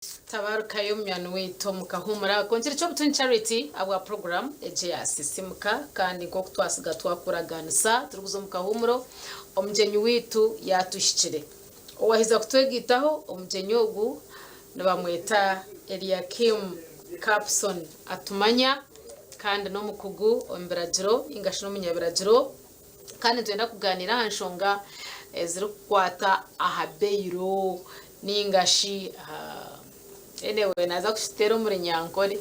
Tabarukayo munywani waitu omu kahuumuro ako. Nkiri ky'obutungi Charity ahabwa puroguraamu egi eya Sisimuka kandi nk'oku twasiga twakuragaanisa turikuza omu kahuumuro, omugyenyi waitu yaatuhikire. Owaheza kutwegaitaho omugyenyi ogu nibamweta Eliakim Kapson Atumanya kandi n'omukugu omu biragiro ninga shi n'omunyabiragiro. Kandi nitwenda kugaaniira aha nshonga ezirikukwata aha bail ninga shi aha anyway naaza kukiteera omu Runyankore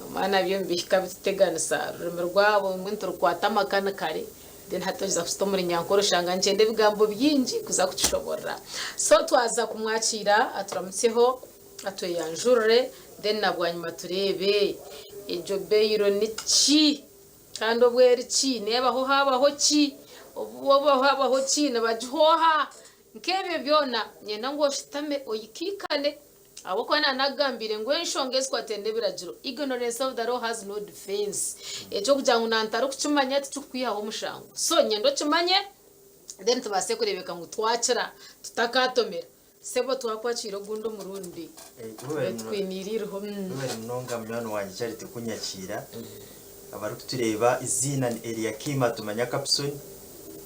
omwana nabyo nibihika bituteganisa orurimi rwabo ngu niturukwata amakani kare then hati ogiza kukita omu Runyankore oshanga nikyenda ebigambo bingi kuza kukishoborora. So twaza kumwakiira aturamutsyeho atweyanjurire then na bwanyima tureebe egyo bail niki? Kandi obu eri ki? Neebaho haabaho ki? Obu habaho ki? Nibagiha oha? Nk'ebyo byona, niinyenda ngu oshutame oikaikane, ahabw'okuba naanaakugambiire ngu enshonga ezikwataine n'ebiragiro, ignorance of the law has no defence. Eky'okugira ngu naantarikukimanya tikikukwihaho omushango. So, niinyenda okimanye, then tubaase kureebeka ngu twakira tutakaatomera. Sebo twakwakiira ogundi omurundi twiniire eiriho. Webare munonga munywani wangye Charity kunyakiira. Abarikutureeba eiziina ni Eliakim Atumanya Kapson,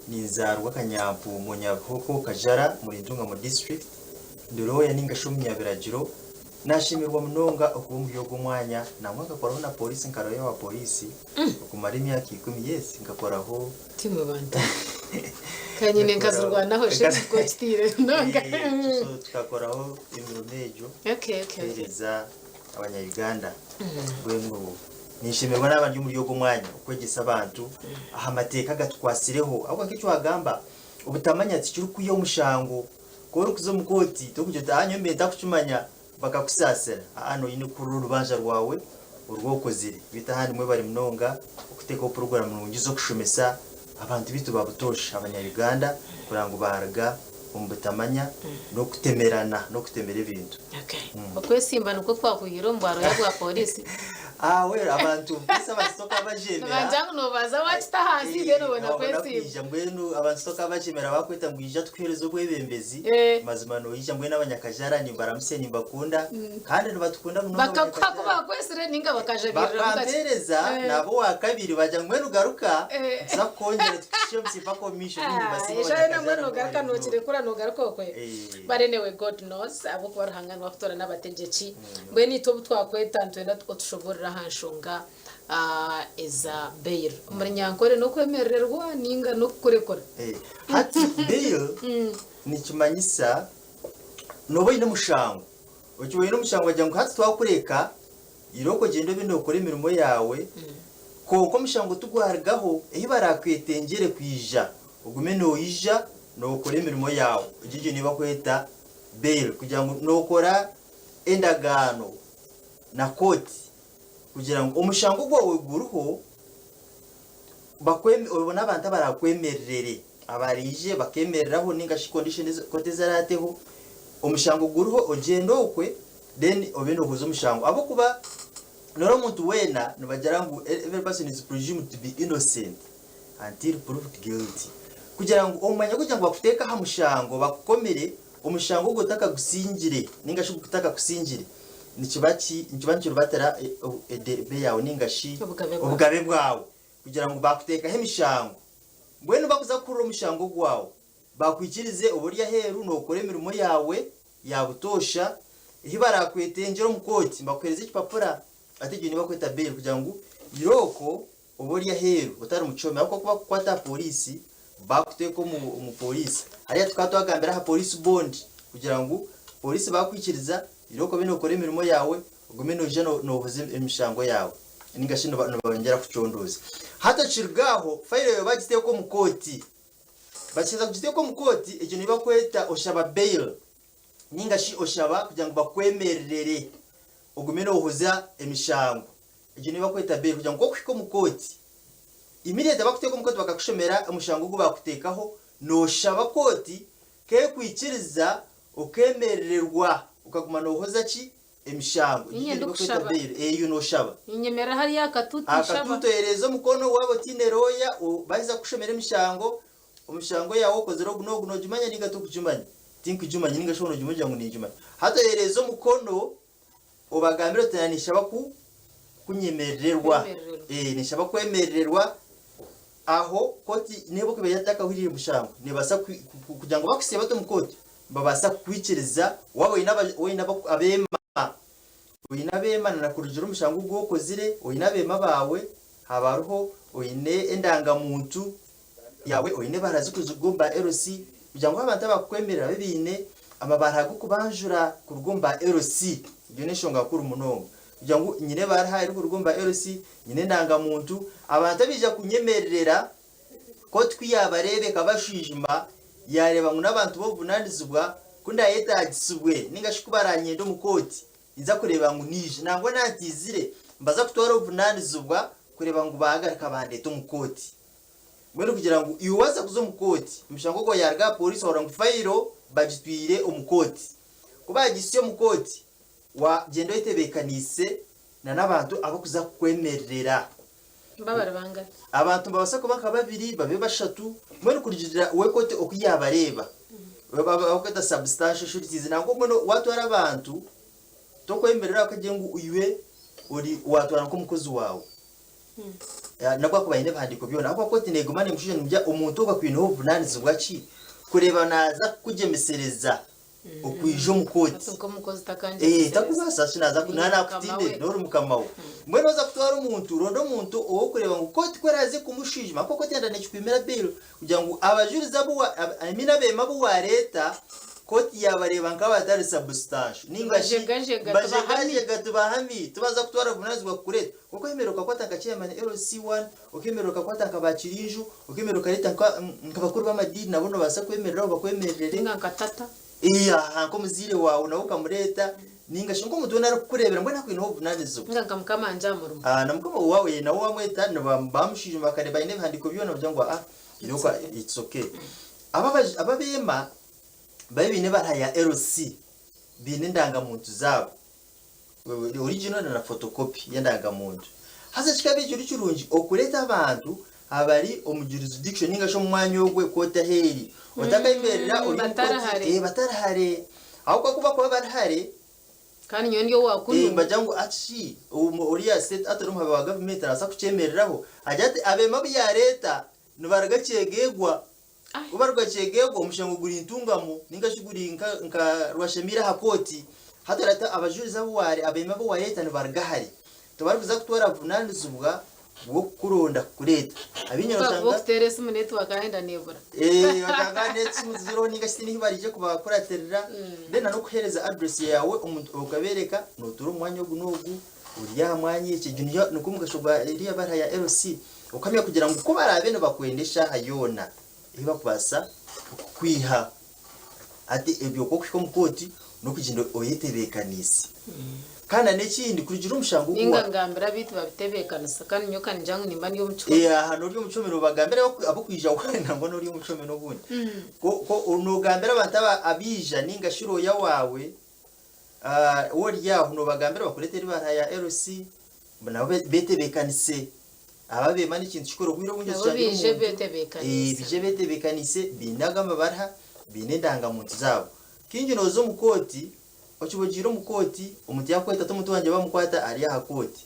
ninzaarwa Kanyampuumo Nyabihoko Kajara omuri Ntungamo district. Ndi lawyer ninga shi omunyabiragiro. Nashemererwa munonga okuba omuri ogu omwanya nangwa nkakoraho na police nka lawyer wa police okumara emyaka ikumi yes nkakoraho. Timwe bantu ka nyine nkazirwanaho shi nikwo kitiire munonga. So tukakoraho emirimo egyo kuheereza abanya Uganda mbwenu ninshemererwa naaba ndi omuri ogu omwanya okwegyesa abantu aha mateeka agatukwasireho ahabw'okuba nk'eki wagamba obutamanya tikirikwiha omushango ku orikuza omu kooti torikugira oti nyowe mbaire ntakukimanya Bakakusaasira? Aa noine kuhurira orubanja rwawe oru okozire. Beitu ahandi mwebare munonga okuteekaho puroguraamu nungi z'okushomesa abantu beitu ba butoosha, abanya Uganda, kureba ngu baaruga omu butamanya n'okutemerana n'okutemera ebintu. Okwesimba nikwo kwakuhwire omu bwaroya bwa pooriisi? Aa well abantu beitu abantu tokabajemera. Nibangira ngu noobanza waakita ahansi then obona Wabona kwesimba. kwija mbwenu abantu tokabajemera baakweta ngu ija tukuheereze obwebembezi. Mazima noija mbwenu abanyakajara nimbaramutsya nimbakunda kandi nibatukunda munonga Bakakuha ku abanyakajara. bakwesire ninga bakajabiriramu kakye? Bakampereza naba owakabiri bagira ngu mbwenu garuka nituza kukwongyera tukuhisye omu mpaka omu maisho mbwenu nimbasiima Eshaaha yoona abanyakajara mbwenu nogaruka mwebare munonga. nokirekura nogaruka okwe. But anyway God knows ahabw'okuba Ruhanga niwe akutoorana abategyeki. Mbwenu itwe obu twakweta nitwenda otushoboorore aha nshonga eza bail. Omuri Nyankore n'okwemerererwa ninga n'okukurekura? Hati bail Nikimanyisa nooba oine omushango. Okiba oine omushango bagira ngu hati twakureka, irooko ogyende obe nookora emirimo yaawe, kwonka omushango tigwarugaho, ei baraakwetengyere kwija, ogume noija nookora emirimo yaawe. Egyo egyo niyo barikweta bail, kugira ngu nookora endagaano na kooti kugira ngu omushango gwawe guriho, Obone abantu abarakwemererere, abaraije bakemereraho ninga shi condition kooti ezi eraateho, omushango guriho ogyende okwe then obe nohuza omushango ahabw'okuba noreeba omuntu weena nibagira ngu every person is presumed to be innocent until proved guilty kugira ngu omanya kugira ngu bakuteeke aha mushango bakukomere omushango ogwo otakagusingire ninga shi gutakakusingire nikiba ki nikiba nikirubatira edebe yaawe ninga shi Obugabe bwawe. obugabe bwawe kugira ngu baakuteekaho emishango. Mbwenu bakuza kuhurira omushango gwawe, bakwikirize obe ori aheeru nookora emirimo yaawe ya butoosha, ehi baraakwetengyere omu kooti nibakuheereza ekipapura ati egyo niyo barikweta bail kugira ngu irooko obe ori aheeru otari mu kihome ahabw'okuba ku bakukwata aha pooriisi baakuteeka omu omu pooriisi. Hariya tukaba twagambira aha pooriisi bond kugira ngu pooriisi baakwikiriza irooko obe nookora emirimo yaawe ogume noija noohuza emishango yaawe ninga shi nibongyera kucondooza. Hati ekiruga aho fayiro yaawe baagiteeka omu kooti, bakiheza kugiteeka omu kooti egyo niyo barikweta oshaba bail ninga shi oshaba kugira ngu bakwemererere ogume noohuza emishango. Egyo niyo barikweta bail kugira ngu ku orikuhika omu kooti, immediately bakuteeka omu kooti bakakushomera omushango ogu baakuteekaho, nooshaba kooti kekwikiriza okemerererwa okaguma noohoza ki? Emishango. Egyo Niinye niyo barikweta ndikushaba. bail. Eyo nooshaba. Ninyemerera hariya aha katuuti Aha nshaba. katuuti oyereeza omukono waaba otaine looya, baaheza kukushomera emishango, omushango yaawe okozire ogu n'ogu noogimanya nainga torikugimanya? Tinkugimanya nainga shi waaba noogimanya ogira ngu ningimanya. Hati oyereeza omukono. Obagambire oti na ninshaba ku kunyemerererwa. Kwemerererwa. Eh, ninshaba kwemerererwa aho kooti neeba okuba etakahuriire mushango nebaasa ku- ku- kugira ngu bakuhitsye bati omu kooti nibabaasa kukwikiriza waaba oine aba- oine abaku- abeema oine abeema na kurugiirira omushango ogu okozire oine abeema baawe haba hariho oine endangamuntu yaawe oine ebara zikuruga omu ba LC kugira ngu abantu abakukwemerera babe baine amabara g'okubanjura kuruga omu ba LC. Egyo n'enshonga nkuru munonga. Kugira ngu nyine ebaraha erikuruga omu ba LC, nyine endangamuntu, abantu abaija kunyemererera kooti ku yaabareeba ekabashwijuma yaareeba ngu n'abantu b'obuvunanizibwa ku ndayetaagisibwe ninga shi ku baranyende omu kooti ninza kureeba ngu naija. Nangwa nantiizire mbaza kutwara obuvunanizibwa kureeba ngu baagaruka bandeeta omu kooti. Mbwenu kugira ngu iwe waaza kuza omu kooti, omushango gwawe yaaruga aha pooriisi wahurira ngu fayiro bagitwire omu kooti. Ku baagihitsya omu kooti, waagyenda oyetebeekaniise na n'abantu abarikuza kukwemererera. Baba bari bangahi? Abantu nibabaasa kuba nka babiri, babe bashatu, mbwenu kurugiirira we kooti oku yaabareeba. Abakweta substantial sureties. Nangwa mbwenu waatwara abantu, tokwemerera okagira ngu iwe ori waatwara nk'omukozi waawe. N'obu akuba aine ebihandiiko byona, ahabw'okuba kooti neeguma neemushuusha neemugira omuntu ogu akwineho obuvunaanizibwa ki kureeba naaza kukugyemesereza okwija omu kooti. Hati nk'omukozi takangyemesereza. Takubaasa shi naaza Niinye naaba mukama naakutindire we. n'ori mukama we. Mbwenu waaza kutwara omuntu, ronda omuntu ow'okureeba ngu kooti ku eraaze kumushwijuma ahabw'okuba kooti yenda neekikuhimira bail kugira ngu abajurizi abu wa I mean abeema abu waareeta kooti yaabareeba nk'abatari substantial nainga shi Nibajegajega, tibahami. nibajegajega tibahami tibaza kutwara buvunaanizibwa kukureeta. Okemerera okakwata nka chairman LC1, okemerera okakwata nka ba Kirinju, okemerera okareta nka nka bakuru b'amadiini nabo nobaasa kwemereraho bakwemererere. Ninga nka tata. Ee aha nk'omuzaire waawe nawe okamureta ninga shi nk'omuntu weena arikukureebera mbwenu akwineho obuvunanizibwa. Ninga nka mukama wangye aha murimo. Ah na mukama waawe nawe wamweta nibamushwijuma bakareeba aine ebihandiiko byona bagira ngu ah irooko it's okay. Aba aba abeema babe baine ebaraha ya LC, baine endangamuntu zaabo. Original na photocopy y'endangamuntu. Haza kikaba ekiri kirungi okureeta abantu abari omu jurisdiction ninga shi omu mwanya ogwo ekooti ahu eri. Otakayemerera ori omu kooti Batari hare. batari hare. Ahabw'okuba ku bakuba bari hare, Kandi nyowe ndi owa kunu. nibagira ngu ati shi oriya state attorney omuhabi wa gavumenti arabaasa kukyemereraho agire ati abeema abu yaareeta nibaruga Kyegegwa. Ku baruga Kyegegwa omushango guri Ntungamo ninga shi guri nka nka Rwashemire aha kooti. Hati orata abajurizi abu waare abeemi abu wareeta nibaruga hare. Tibarikuza kutwara buvunanizibwa bw'okukuronda kukureeta. Abaingi Kuba noshanga okuteera esimu network yayenda nebura. Oshanga n'esimu tiziriho ninga shi tihaine ahu baraije kubakuratirira. Then na n'okuheereza address yaawe omuntu okabeereka notuura omu mwanya ogu n'ogu, ori aha mwanya eki. Egyo niyo nigwo mugasho gwa eriya baraha ya LC. Okuhamya kugira ngu ku baraabe nibakwenda eshaaha yoona ei barikubaasa kukwiha. Hati ebyo ku orikuhika omu kooti n'okugyenda oyetebeekaniise. Kandi na n'ekindi kurugiirira omushango ogu Nainga ngambire abaitu babitebeekanisa kandi nyowe ka ningira ngu nimba ndi omu kihome. Aha n'ori omu kihome noobagambira ab'okwija nangwa n'ori omu kihome n'obundi. Ku noogambira abantu abaija nainga shi rooya waawe Waaba ori aho noobagambira bakureetere ebaruha ya LC nabo beetebeekanise. Aba abeema n'ekintu kikuru obwire obwingi Nabo oshangire baije omuntu beetebeekaniise. baije beetebeekaniise baine ago amabaruha, baine endangamuntu zaabo. Kaingi nooza omu kooti, okiba ogiire omu kooti, omuntu yaakukweta ati omuntu wangye baamukwata ari aha kooti.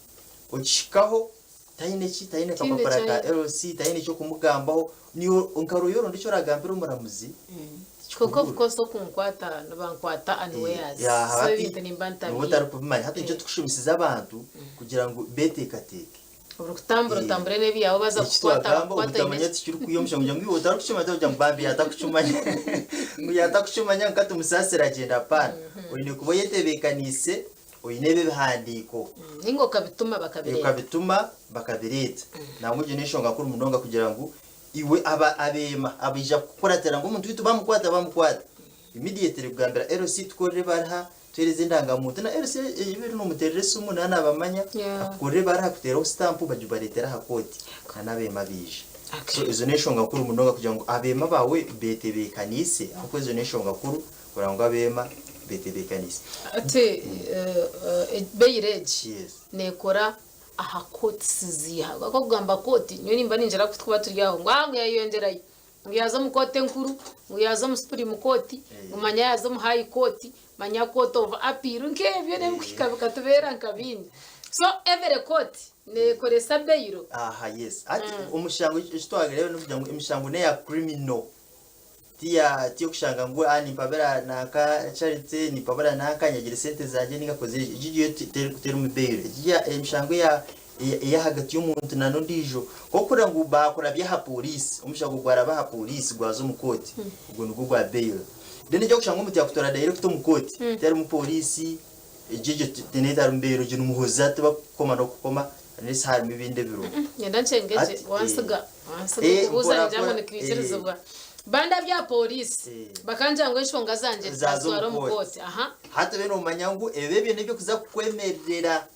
Okihikaho taine ki, taine Taine kapapura eki ka aine. LC, taine eky'okumugambaho, niiwe nka rooya oronda eki oraagambira omuramuzi. Kwonka of course okunkwata nibankwata unawares so ebintu nimba Niwe ntabiine. otarikubimanya. Hati nikyo turikushomeseza abantu kugira ngu beteekateeke. Orikutambura otambure n'ebyawe baza Eki kukukwata twagamba bakukwate oine obutamanya tikirikwiha omushango kugira ngu iwe otarikukimanya togira ngu bambi yaatakukimanya ngu yaatakukimanya nka tumusaasire agyende apaana. Oine kuba oyetebeekaniise oine ebi ebihandiiko. Nainga okabituma bakabireeta. Okabituma bakabireeta. Nangwa egyo n'enshonga nkuru munonga kugira ngu Iwe aba abeema abaija kukukuratira ngu omuntu waitu bamukwata bamukwata immediately kugambira LC tukorere ebaruha tuhereze endangamuntu na LC ebi eri nomuterera esimu nawe nabamanya Yeah. akukorere ebaruha akutereho stamp bagibaretere aha kooti na n'abeema baija. Okay. So ezo n'enshonga nkuru munonga kugira ngu abeema baawe betebeekaniise ahabw'okuba ezo n'enshonga nkuru kugira ngu abeema betebeekaniise. Ati bail egi Yes. nekora aha kooti siziiha. Ahabw'okugamba kooti, nyowe nimba ningira ku turikuba turi aho ngu aa ngu yayeyongyerayo, ngu yaaza omu kooti enkuru, ngu yaaza omu supurimu kooti, ngu manya yaaza omu hayi kooti. Manya court of appeal nk'ebyo n'ebikuhika bikatubeera nka bingi. So every court neekoresa bail. Aha yes. Hati omushango eki twareeba n'okugira ngu emishango n'eya criminal. Tiya tiyokushanga ngu ah nimpabira nanka Charity, nimpabira nanka nyagire sente zangye ninga kozire eki. Egyo yo terimu bail. Egyo emishango eya ey'ahagati y'omuntu na n'ondiijo. Nk'okuhurira ngu baakurabya aha pooriisi, omushango gwaraba aha pooriisi gwaza omu kooti, ogwo nigwo gwa bail. Then eky'okushanga omuntu yaakutoora direct omu kooti, tiharimu pooriisi, egyo egyo n'etarimu bail, ogyo nimuhoza tibakukoma n'okukoma unless harimu ebindi ebiriho. Nyenda nkyenge gye, Hati, wansiga, wansiga eh, okubuuza mpora ningira ngu mpora, nikiikirizibwa. Bandabya aha pooriisi, bakangira ngu enshonga zangye Zaaza omu nzitware omu kooti. kooti. Aha. Hati obe noomanya ngu ebyo ebyo n'eby'okuza kukwemerera.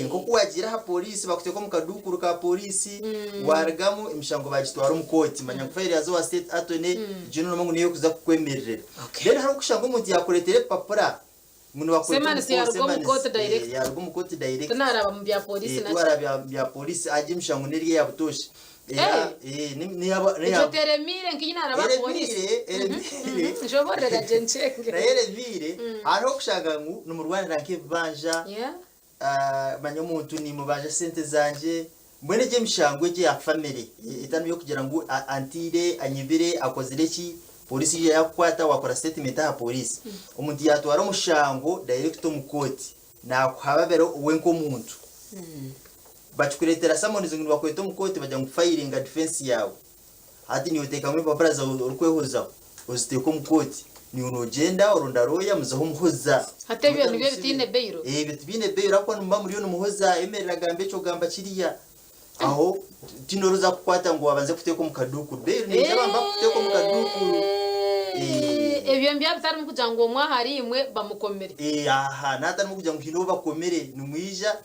Nk'oku waagiire aha pooriisi bakuteeka omu kaduukuru ka pooriisi, waarugamu emishango baagitwara omu kooti. Manya ngu fayiro yaaza owa state attorney, egyo noomanya ngu niyo erikuza kukwemererera. Then hariho okushanga omuntu yaakureetera ebipapura ngu nibakweta omu Semanisi yaaruga omu kooti direct. Yaaruga omu kooti direct. Tinaaraba mu bya pooriisi na ki. Tiwaaraba mu bya pooriisi, ahagye emishango n'eri eya butoosha. Egyo teremiire nk'iyi naaraba aha pooriisi. Eremiire, eremiire. Nshoboororera gye nkyenge. Nayo eremiire, hariho okushanga ngu nimurwanira nk'ebibanja, manya omuntu nimubanja sente zangye, mbwenu egyo emishango egyo eya famire etari ey'okugira ngu antiire, anyibire, akozire ki, pooriisi yaija yaakukwata waakora sitetimenti aha pooriisi. Omuntu yaatwara omushango direct omu kooti, naakuhababira we nk'omuntu. Bakikureetera summons ngu nibakweta omu kooti bagira ngu fayiringa defense yaawe. Hati niiwe oteekamu empapura zaawe orikwehozaho oziteeka omu kooti. Niiwe noogyenda oronda lawyer muzaho muhoza. Hati ebyo nibyo ebitaine bail? Ebyo tibiine bail ahabw'okuba nimuba muriyo nimuhoza, emerera gamba eki ogamba kiriya. Aho tihaine orikuza kukukwata ngu abanze kukuteeka omu kaduukuru. Bail neija bambe bakuteeka omu kaduukuru. Ebyo nibyo bitarimu kugira ngu omwe ahariimwe bamukomire. Aha nahatarimu kugira ngu haine ou bakomire, nimwija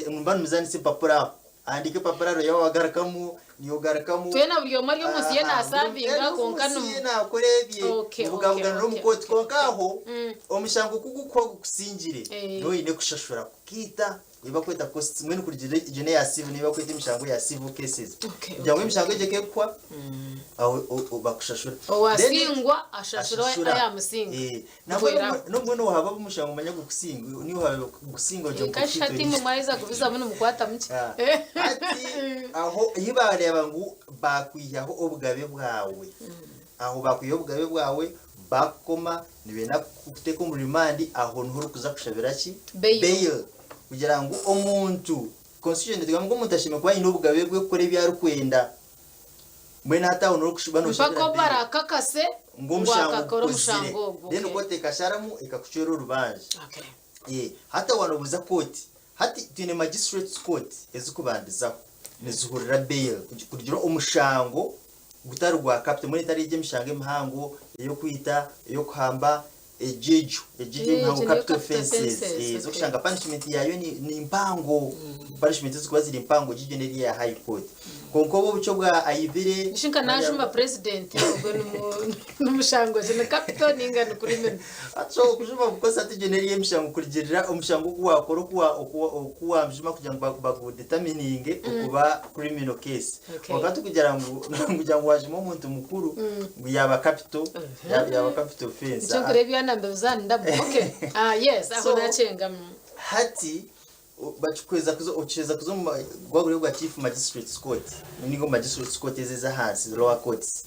Nimuba nimuzanisa empapura aho. Ahandiika empapura reero yaaba wagarukamu, niiwe ogarukamu. Twena buri omwe ari omu nsi ye naasavinga kwonka Ari omu nsi ye naakora ebye. Mubugabuganira omu kooti. Kwonka aho, omushango ku gukuhwa gukusingire, niiwe oine kushashura kukiita, ei barikweta costs. Mbwenu kurugiirira egyo n'eya civil, niyo barikweta emishango eya civil cases. Kugira ngu emishango egyo ekekuhwa, aho bakushashura. Owasingwa ashashura ayaamusinga. Nambwenu mbwenu wahaba omushango manya gukusinga niiwe wahaba gukusinga ogira ngu Kasha kukwita hati imwe mwaheza kubizamu nimukwata mukye. Ah, hati aho ei baareeba ngu baakwihaho obugabe bwawe aho baakwihaho obugabe bwawe baakukoma nibenda kukuteeka omu rimandi aho niho orikuza kushabira ki Bail. bail kugira ngu omuntu constitution etugamba ngu omuntu ashemereire kuba aine obugabe bwe kukora ebi arikwenda Mbwenu hati aho nokushuba Mpaka noshabira obu bail barakakase ngu ngu omushango akakora gukuzire omushango ogwo. then Okay. kooti ekasharamu ekakucwera orubanja. Okay. Eh, hati aho wanobuuza kooti hati twine magistrates court ezikubandizaho nizihurira bail kugira omushango gutari gwa capital mbwenu etari egyo emisango emihango eyokwita, eyokuhamba egyo egyo egyo Eh, emihango egyo niyo capital capital offenses offenses, eh, okay. ez'okushanga punishment yaayo ni ni mpango punishment ezikuba ziri mpango egyo n'eri eya high court kwonka obu obukye obwa ayibire Nishi nka najuma president ogwo nimushango ki ni capital ninga ni criminal? So okujuma bukosa hati egyo n'eri emishango kurugirira omushango ogu wakora oku wa- oku wa- oku wamujuma kugira ngu bagu determininge okuba criminal case Okay. Kwonka tikugira ngu kugira ngu wajuma omuntu mukuru ngu yaba capital yaba capital offense. Nikyo nkureeba ebyanamba bizandamu. Okay. Ah yes, aho So, nakyenga. hati bakikweza kuza okiheza kuza omu gwaguriyo gwa chief magistrates court ninga omu magistrates court ezi ez'ahansi lower courts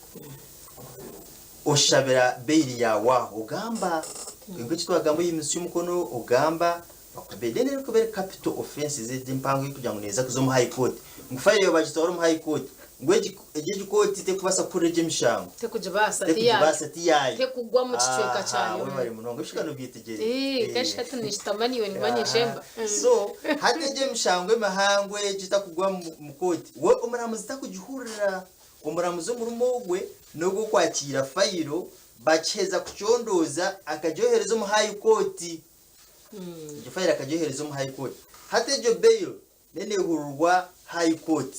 oshabira bail yaawe aho ogamba nk'eki twagamba oyimutsya omukono ogamba Bakuha then erikuba eri capital offences egi empango erikugira ngu neeza kuza omu high court ngu file yaawe bagitwara omu high court ngu egi egi egi kooti tekubaasa kuhurira egi emishango Tekugibaasa tiyaayo. tekugibaasa tiyaayo Tekugwa omu kicweka Aha, kyayo. webare munonga ebishuka nobyetegyereza Ii, kashi hati ninshutama naiwe ninguma ninshemba. So hati egi emishango emihango egi etakugwa mu kooti we omuramuzi takugihurira omuramuzi omurimo ogwe n'ogw'okwakiira fayiro bakiheza kucondooza akagyohereza omu high court Egyo fayiro akagyohereza omu High Court. Hati egyo bail neyo nehurirwa High Court,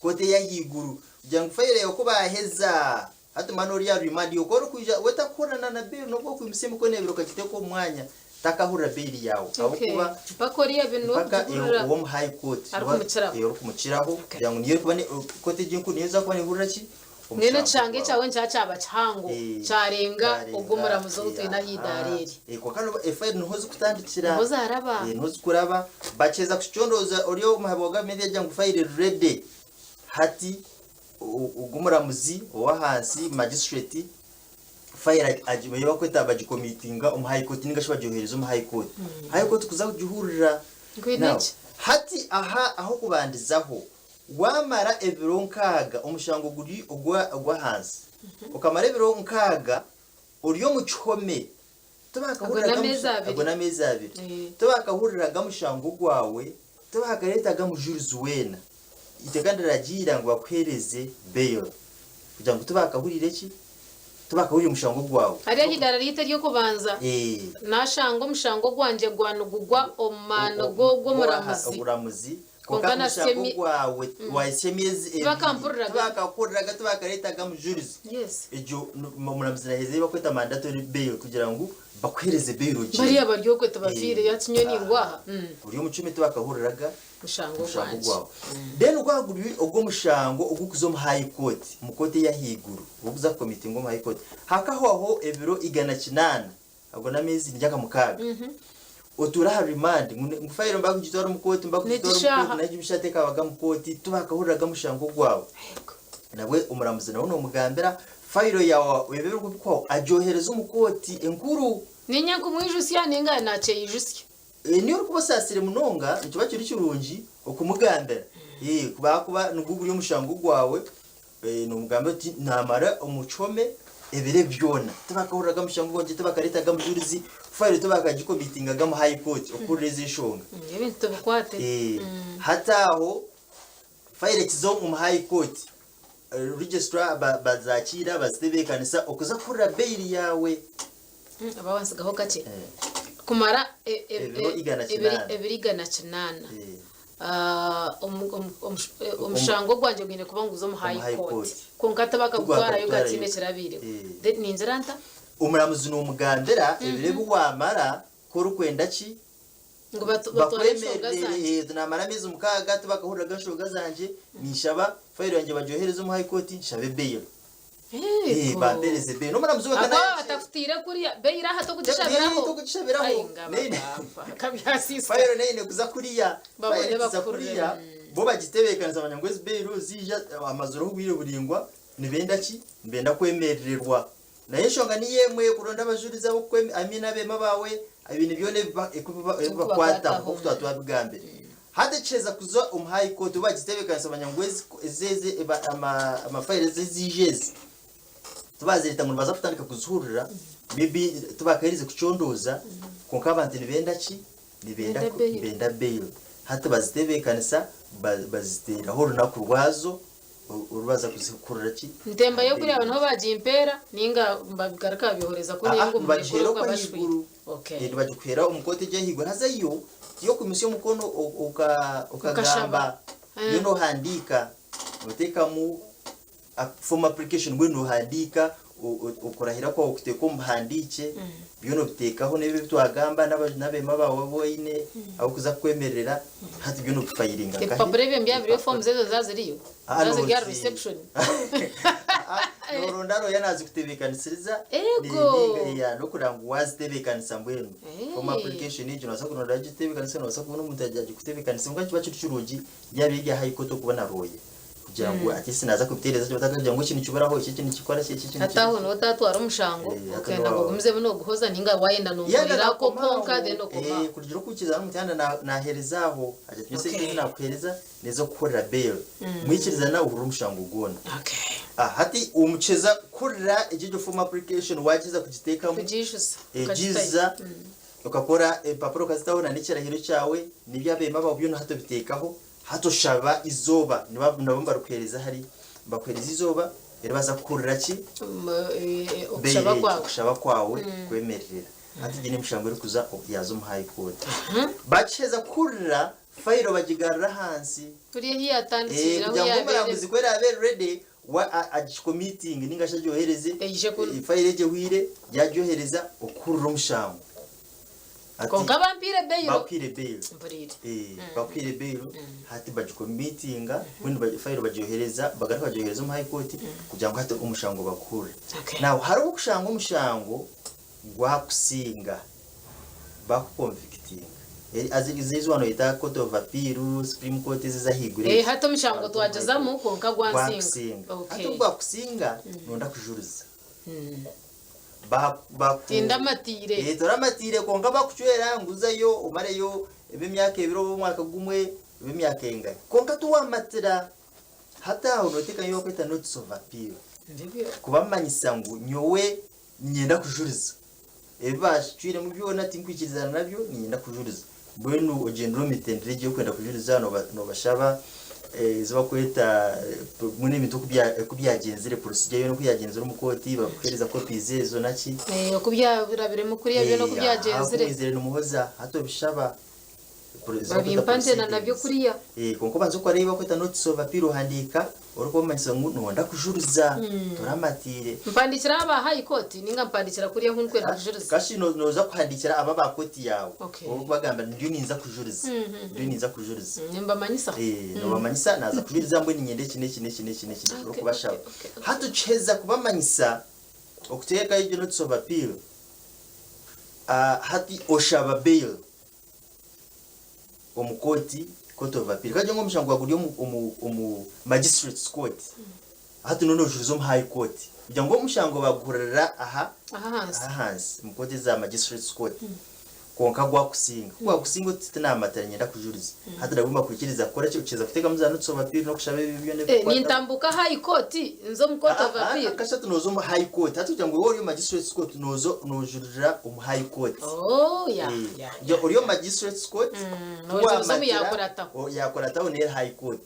kooti ey'ahaiguru kugira ngu fayiro yaawe ku baaheza hati manya ori aha remand iwe ku orikwija we takuhurira na na bail n'obu okwimutsya emikono ebiri okagiteeka omu mwanya takahurira bail yaawe Okay. ahabw'okuba Mpaka oriya niwe mpaka orikugihurira. ow'omu High Court Arikumukiraho. orikumukiraho kugira ngu niyo erikuba kooti egyo enkuru niyo eza kuba nehurira ki? Mbwenu omushango ekishanga gwawe. ekyawe nikiba kyaba kihango Eh, kyarenga kyarenga, ogwo omuramuzi ou eh, twine aha idaara aha. eri. Eh, kwonka nobu efayiro niho zikutandikira. Niho zaraba. Eh, niho zikuraba. Bakiheza kukicondooza ori omuhabi wa gavumenti yagira ngu fayiro eri ready. Hati ogwo omuramuzi ow'ahansi, magistrate, fayiro ei barikweta bagikomitinga omu high court ninga shi bagyohereza omu high court. High court kuza kugihurira. Nkwine Now, ki? hati aha ah'okubandizaho, waamara ebiro nkaaga omushango guri ogw'ahansi, okamara ebiro nkaaga ori omu kihome, Ago n'ameezi abiri. Ago n'ameezi abiri. Eh. Tibakahuriraga mushango gwawe, tibakareetaga mujurizi weena. Eiteeka niriragiira ngu bakuheereze bail kugira ngu tibakahuriire ki? Tibakahuriire mushango gwawe. Hariho eidaara ryaitu ery'okubanza, Eh. naashanga omushango gwangye gwanugugwa omu maani g'omuramuzi. Omuramuzi. Kwonka Kwonka nasya omushango emi- gwawe wahitsya emyezi ebiri, Tibakampuriraga. tibakakuhuriraga, tibakareetaga mujurizi. Yes. Egyo omuramuzi naheeza ei barikweta mandatory bail kugira ngu bakuheereze bail ogyende. Bariya bari okwe tibafiireyo Eh, hati nyowe ningwa aha. Ori omu kihome tibakahuriraga Mushango omushango gwangye. gwawe. Then gwaba guri ogw'omushango ogurikuza omu high court, omu kooti ey'ahaiguru, ogurikuza kukomitinga omu high court, hakahwaho ebiro 180, ago n'ameezi 60, otuura aha remand ngu ngu fayiro nibakugitwara omu kooti, nibakugitwara omu N'ekishaaha. kooti, nayo eshaaha tekabaga omu kooti, tibakahuriraga mushango gwawe. Nabwe omuramuzi nawe nomugambira fayiro yaawe ebi ebirikubikwaho agyohereze omu kooti enkuru. Niinye nkumwijutsya nainga naakyeyijutsya? Niiwe orikuba osaasire munonga, nikiba kiri kirungi okumugambira. Ku baakuba nigwo guri omushango gwawe, nomugambira oti naamara omu kihome ebiro ebi byona, tibakahuriraga mushango gwangye, tibakareetaga mujurizi, fayiro tibakagikomitingaga omu high court okuhurira ezi enshonga. Ebintu tubikwate. Hati aho Fayiro ekiza omu High Court, Registrar bazakiira bazitebeekanisa okuza kuhurira bail yaawe. Oba wantsigaho kakye. Kumara Ebiro 180. ebiro 180. Omushango gwangye gwine kuba niguza omu High High Court. Court. Kwonka tibakagutwarayo Tibakagutwarayo. gatiine ekirabaireho. Then ningira nta? Omuramuzi nomugambira ebiro ebi wamara ku orikwenda ki? Ngu batware enshonga Bakwemerere zangye. eh, namara ameezi mukaaga tibakahuriraga enshonga zangye, ninshaba fayiro yangye bagyohereze omu high court nshabe bail. Eh, Eego. bampereze bail. N'omuramuzi wenka Ahabw'okuba nawe batakutiire kuriya, bail aha tokugishabiraho? Eh, tokugishabiraho. Ai, nga Neine. bakafa. Kabyasiisikara. Fayiro nayo eine kuza kuriya. Babone Fayiro kuza bakuhurire. kuriya, bo bagitebeekanisa bamanya ngu ezi bail ziija amazireho obwire buraingwa, nibenda ki? Nibenda kwemerererwa. Nayo enshonga niyo emwe, kuronda abajurizi ab'okukwem I mean abeema baawe, ebintu byona ebiba ekubiba ebikubakwataho nk'oku twaba twabigambire. Hati ekiheza kuza omu High Court obu bagitebeekanisa bamanya ngu ezi ezi ezi eba ama amafayiro ezi eziija ezi, tibazireeta ngu nibaza kutandika kuzihurira, maybe tibakaherize kucondooza, kwonka abantu nibenda ki? Nibenda Nibenda bail. nibenda bail. Hati bazitebeekanisa ba baziteeraho orunaku rwazo, Orubaza kuzikurira ki? Ntemba y'okureba niho bagimpeera ninga babigaruka babyohoreza kuriya Aa ngu murekure nibagihera obwo okwo abashwire. ahaiguru. Okay. Eh, nibagikuhera omu kooti egyo ahaiguru haza yo tiyokuimutsya omukono okagamba Okashaba. yo nohandiika noteekamu form application mbwenu nohandiika okurahira kwawe okuteeka omu buhandiikye byona obiteekaho n'ebi ebi twagamba n'abeema baawe abu oine abarikuza kukwemerera hati byona obifayiringa nkahi? Ebipapura ebyo mbyabiriyo forms ezo zaziriyo? Zaziri aha reception? Noronda lawyer nazikutebeekanisiriza Eego! n'okureba ngu wazitebeekanisa mbwenu. Form application egyo nobaasa kuronda agitebeekanise nobaasa kubona omuntu agikutebeekanise kwonka nikiba kiri kirungi yaaba eri aha High Court okubona lawyer. Kugira ngu at least naaza kubiteereza gye batakagira ngu eki nikiburaho, eki eki nikikora ki, eki eki Hati aho nikikora ki. niho otaatwara omushango Eh, hati okenda ngu niho ogumizemu nooguhoza nainga waayenda Yenda noomuhurira ako naakoma konka aho, then okoma eh, aho. kurugiirira oku oikiriza n'omuti yanda naaheereza aho, agira ati nyowe esente Okay. ezi naakuheereza n'ez'okukuhurira bail. Mwikirizana ohurire omushango gwona. Okay. Ah, hati omukiza kuhurira egyo egyo form application waagiheza kugiteekamu, Kugiijuza. egiijuza, okakora empapura okazitaho na n'ekirahiro kyawe n'eby'abeema baawe byona hati obiteekaho. Hati oshaba izooba, nibaba nabo nibarikuheereza hari, nibakuheereza izooba eri baza kukuhurira ki? Okushaba Bail kwawe. Okushaba kwawe kwemererera. Hati egi n'emishango erikuza yaaza omu High Court. Bakiheza kuhurira, fayiro bagigarura ahansi. Kuriya ahu yaatandikiire, ahu Kugira ngu yaabeire. omuramuzi ku eraabe eri ready, we agikomitinge ninga shi agyohereze, Eije kunu. fayiro egyo ehweire, yaagyohereza okuhurira omushango. Hati Kwonka bampiire bail. Bakuhaire bail. Mpuriire. Eh, bakuhaire bail hati bagicommittinga mbwenu file bagyohereza bagaruka bagyohereza omu high court kugira ngu hati omushango baguhurire. Okay. Now hariho okushanga omushango gwakusinga bakuconvictinga. Ezi wanu oyeta court of appeal, supreme court ezi ez'ahaiguru Eh, ezi. hati omushango twagizamu kwonka gwansinga. Gwakusinga. Okay. Hati obu gwakusinga noyenda kujuriza. Baku Tindamatiire. Eh, toramatiire kwonka bakucwera ngu ozeyo omareyo eb'emyaka ebiri oba omwaka gumwe oba emyaka engahi. Kwonka tiwamatira hati aho noteekayo ebi bakweta notice of appeal. Nibyo. Kubamanyisa ngu nyowe niinyenda kujuriza. Ebi baacwiremu byona tinkwikirizana nabyo niinyenda kujuriza. Mbwenu ogyendera omu mitendera egyo ey'okwenda kujuriza noobashaba ezi barikweta mbwenu ebintu oku byagyenzire, procedure yoona oku yagyenzire omu kooti bakuheereza copies ezo naki. Oku byarabiremu kuriya byona oku byagyenzire. Ahakuba oizire nimuhoza hati obishaba. Babimpa ngyenda nabyo kuriya. Kwonka obanze okore ebi barikweta notice of appeal ohandiika orikubamanyisa ngu noyenda kujuriza toramatiire. Mpandikira aba high court ninga mpandikira kuriya ahu ndikwenda kujuriza? Kashi noza kuhandikira aba aba kooti yaawe orikubagambira ndiyo ninza kujuriza ndiyo ninza kujuriza. Nimbamanyisa? Nobamanyisa naaza kujuriza mbwenu niinyenda eki n'eki n'eki n'eki n'eki orikubashaba. Hati okiheza kubamanyisa okuteekayo egyo notice of appeal hati oshaba bail. omu kooti, court of appeal. Kagire ngu omushango gwawe guri omu, omu, omu magistrates court, hati noba nojuriza omu high court kugira ngu omushango baguhurira aha Aha ahansi. aha ahansi omu kooti eza magistrates court kwonka gwakusinga. Ku gwakusinga oti tinamatira niinyenda kujuriza, hati nabwo nibakwikiriza kukora ki? Okiheza kuteekamu za notice of appeal n'okushaba ebyo byona Eh, ebirikukwataho. nintambuka high court nze omu court of appeal? Kashatu nooza omu high court. Hati kugira ngu iwe ori omu magistrates court nooza noojurira omu high court. Oh, ya, Eh, ya, ya, ya. ori omu magistrates court, Mm, ku noojuriza omu wamatira, yaakurataho. o- yaakurataho neeri high court.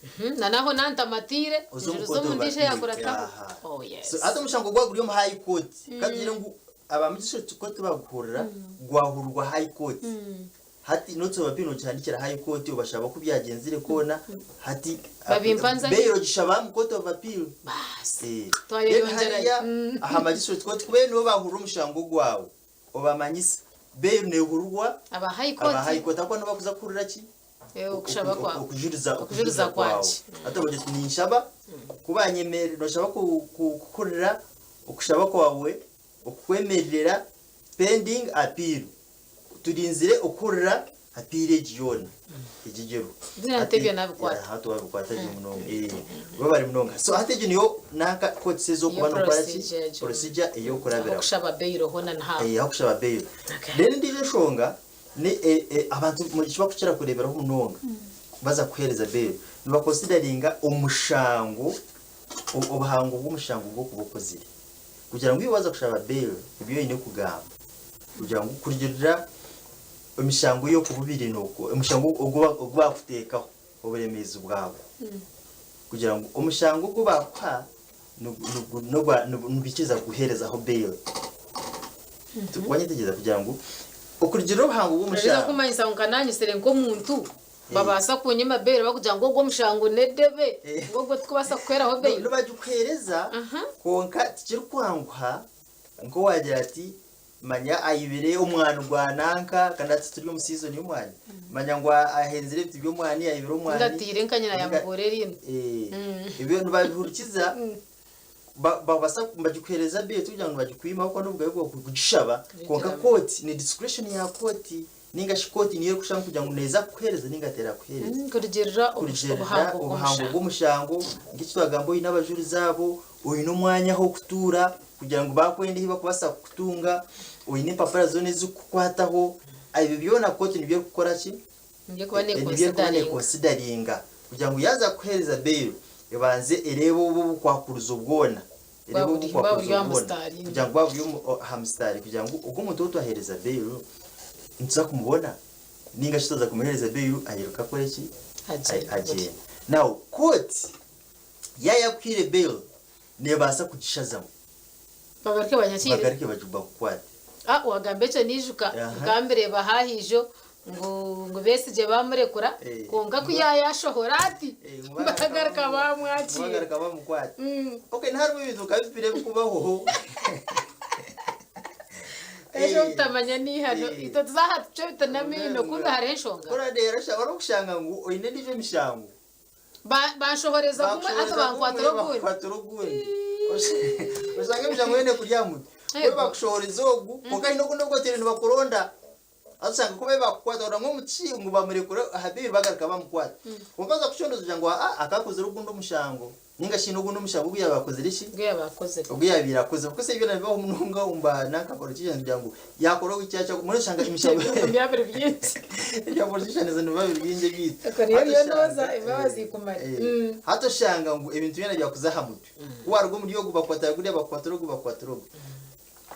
Mhm, na naho nantamatiire, Oze omu njuriza court omu of ndiijo appeal. eyaakurataho. Aha. Oh, yes. So, hati omushango gwaba guri omu high court, ka tugire ngu aba magistrates court baguhurira, gwahurirwa high court. Hati notice of appeal nogihandikira high court obashaba oku byagyenzire kwona hati Babimpa nza bail ogishaba omu court of appeal. Baasi. Eh, then Twayeyongyerayo. hariya aha magistrate court kuba nibo bahurira omushango gwawe obamanyisa bail nehururwa Aba high aba high court court ahakuba nibo bakuza kuhurira ki? eh, okushaba kwawe. Okujuriza Okujuriza okujuriza kwawe. kwangye. Hati obagira oti ninshaba kubanyemerera noshaba kuhurira okushaba kwawe okukwemererera pending appeal. Turinzire okuhurira apiiro egi yoona egyegyerwe. Buriya hati ebyo nabikwata. Hati wabikwata gye munonga. Eh, webare munonga. So hati egyo niyo nanka courts ez'okuba Niyo nokora ki? procedure egyo. Procedure ey'okurabiraho. Ahokushaba bail hoona ni haaho. Eh, ahokushaba bail. Okay. Then endiijo enshonga ni eh, eh, abantu eki bakukira kureeberaho munonga baza kuheereza bail nibaconsideringa omushango, obuhango bw'omushango gw'okuba okozire. Kugira ngu iwe waaza kushaba bail ebi oine kugamba kugira ngu kurugirira emishango y'okuba obaire nookora, omushango ogu ogu baakuteekaho oburemeezi bwagwo. Kugira ngu omushango ogu baakuha nibaikiriza kukuheerezaho bail. Wanyetegyereza kugira ngu okurugirira obuhango Orikuza bw'omushango. kumanyisa ngu nka naanyitsire nk'omuntu babaasa kunyima bail barikugira ngu ogwo omushango n'edebe ngu ogwo tikubaasa kukuheeraho bail. Nibagikuheereza kwonka tikirikwanguha Nk'owaagira ati, Manya aibire omwani gwa nanka, kandi hati turi omu season y'omwani. Manya ngu ahenzire ebiti by'omwani, aibire omwani. Ninga atiire nka nyina yamuhoora eriino. Eh, ebyo nibabihurikiza, ba- babasa nibagikuheereza bail tikugira ngu nibagikwima ahabw'okuba n'obugabe bwawe kugishaba, kwonka kooti ni discretion ya kooti. Ninga shi kooti niyo erikusharamu kugira ngu neeza kukuheereza ninga terakuheereza. Kurugiirira Kurugiirira obuhango obuhango bw'omushango. bw'omushango, nk'eki twagamba oine abajurizi abo, oine omwanya ah'okutuura kugira ngu baakwenda ahu barikubaasa kukutunga, oine empapura zoona ezirikukukwataho, ebyo byona kooti nibyo erikukora ki? Nibyo erikuba Nibyo erikuba neekonsidaringa. neekonsidaringa kugira ngu yaaza kukuheereza bail, ebanze ereebe obu obukwakurizo bwona, ereebe Bwaba buri obukwakurizo aha bwona musitaari. kugira ngu bwaba buri aha musitaari kugira ngu ogu omuntu ou twaheereza bail nituza kumubona ninga shi twaza kumuheereza bail ayiruke akore ki? Agyende. Agyende. Now kooti yaaba yakuhaire bail neebaasa kugishazamu Bagaruke banyakiire. Bagaruke bakukwate. Ah wagamba ekyo naijuka Aha. nkambireba hahiijo ngu ngu Besigye bamurekura Eh. kwonka ku yayashohora ati Eh, ngu bagaruka bamwakiira. Bagaruka bamukwata. Mm. Okay, niharimu ebintu nka bibiri ebirikubaho. Ejo obutamanya n'eihano itwe tuza aha tucwe ebiti n'amaino kumbe hariho enshonga. Orareera orikushanga ngu oine endiijo emishango. Banshohoreza gumwe haza bankwatira ogundi. Bakukwatira ogundi. Oshanga emishango yoona ekuri aha mutwe. Bo bakushohoreza ogu kwonka haine ogundi ogu otaire nibakuronda. Haza oshanga ku babaire bakukwata oraba ngu omuki ngu bamurekure aha bail bagaruka bamukwata. Kwonka waza kucondooza ogira ngu aa akaba akozire ogundi omushango ninga shi haine ogundi omushango ogu yaabaire akozire ki? Ogu yaabaire akozire. Ogu yaabaire akozire. Of course ebyo byona nibibaho munonga omu ba nanka politicians kugira ngu yaakora ogu kya mbwenu oshanga emishango Ebyo byaba biri bingi. Ebya politicians nibiba biri bingi ebyaitu. Okwo niyo Hati oriyo oshanga nooza embabazi zikumare. Hati oshanga ngu ebintu byona byakuza aha mutwe. Ku waaruga omuri ogu bakukwatira guriya bakukwatira ogu bakukwatira ogu.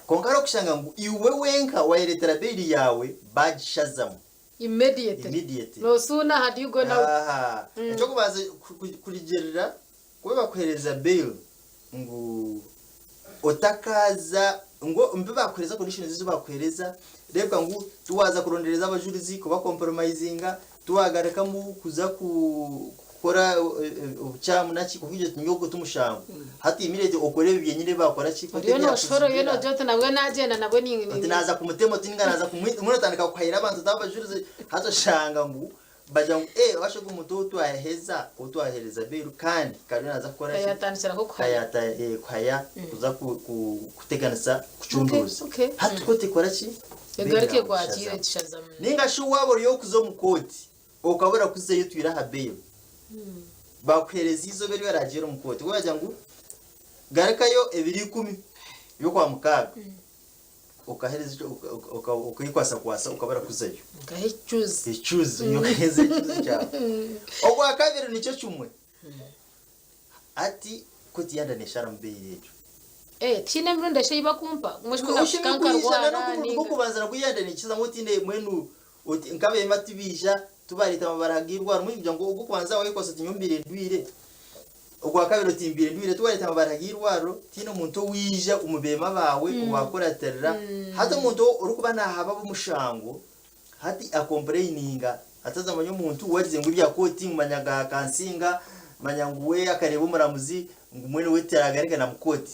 Kwonka hariho okushanga ngu iwe wenka wayereetera bail yaawe baagishazamu. Immediately. Immediately. No sooner had you gone out. Aha. Eky'okubanza kurugirira kuba bakuheereza bail ngu otakaaza ngu mbi bakuheereza conditions ezi bakuheereza reebeka ngu tiwaaza kurondereza abajurizi kuba compromisinga Tiwagarukamu kuza kukora obukyamu naki kwonka egyo ti ogwo ti mushango. Hati immediately okore ebyo byenyini ebi bakora ki Oriyo noshora oriyo nogira oti nabwe nagyenda nabwe ni Oti naza kumutema oti ninga naza kumwita mbwenu otandika kuhayira abantu oti abajurizi haza oshanga ngu bagira ngu ee washi ogu omuntu ou twaheza ou twahereza bail kandi kariyo naza kukora ki Kayatandikiraho kuhaya. Kayata kuhaya kuza kuteganisa kucunduuza. Okay, okay. Hati kooti ekora ki? Bail Egaruka yawe ekwakire egishazamu. egishazamu. Ninga shi waaba ori ow'okuza omu kooti okabura kuzayo otwire aha bail, bakuheereza eizooba eri oraagyere omu kooti. Bo baagira ngu garukayo ebiro ikumi by'Okwamukaaga, okaheereza ekyo okeekwasakwasa okabura kuzayo. Nkaha ekicuuzi. Ekicuuzi, okaheereza ekicuuzi kyawe. Ogwa kabiri nikyo kimwe. Hati kooti yanda neesharamu bail egyo. Eh, tihaine emirundi esha ei bakumpa? Gumwe shi ku Oshemereire nakuhika kwija nkarwara n'ogu ninga. gw'okubanza nagwo yanda nekiza ngu otiine mbwenu oti nk'abeema tibaija tubareeta amabara g'eirwariro mbwenu kugira ngu ogw'okubanza wayekwasa oti nyowe mbaire ndwire, ogwakabiri oti mbaire ndwire tiwareeta amabara g'eirwariro tihaine omuntu owaija omu beema baawe owakuratirira. Hati omuntu orikuba naahaba ab'omushango Hati a complaininga ataza manya omuntu we agize ngu ebya kooti ngu manya ga akansinga manya ngu we akareeba omuramuzi ngu mbwenu we taragarika na mu kooti.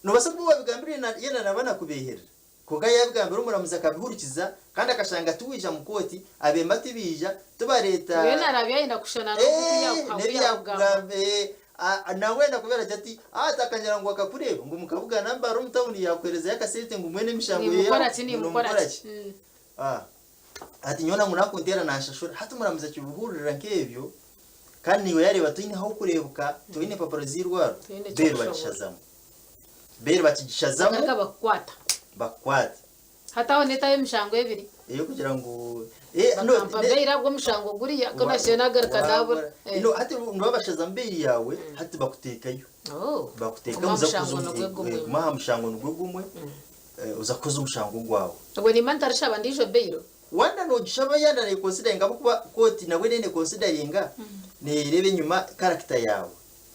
Nobasa kuba wabigambire na yena naba nakubeherera kwonka yabigambira omuramuzi akabihurikiza kandi akashanga tiwija mu kooti abemba tibaija tibareeta Mbwenu araabe yayenda kushushana n'ogu Eeh n'ebyakugamba. Eeh nawe nakubwira ati ati atakanyira ngu akakureeba ngu mukabugana mbare omu tawuni yakuherezayo akasente ngu mbwenu emishango ye Nimukora ki ngu nimukora nomukora ki? ki? Ati nyowe ngu nakunteera nanshashura. Hati omuramuzi akibihurira nk'ebyo kandi naiwe yareeba toine ah'okureebuka toine empapura z'eirwariro Toine bail ky'okushobora. bagishazamu. Bail bakigishazamu Bagaruka bakukwata. bakukwate. Hati aho neetaho emishango ebiri. Ey'okugira ngu eh, no, Bakampa ne- bail ahabw'omushango guriya, ku nashusha nagaruka naabura. Wa- No, hati nibabashazamu bail yaawe hati bakuteekayo. Oh, Bakuteeka guma aha oza mushango kuza nigwo gumwe. guma aha mushango nigwo gumwe oza kukoza omushango gwawe. Obwo nimba ntarishaba ndiijo bail? Wanda nogishaba yanda neconsideringa ahabw'okuba kooti nabwo eriyo neconsideringa nereeba enyima character yaawe.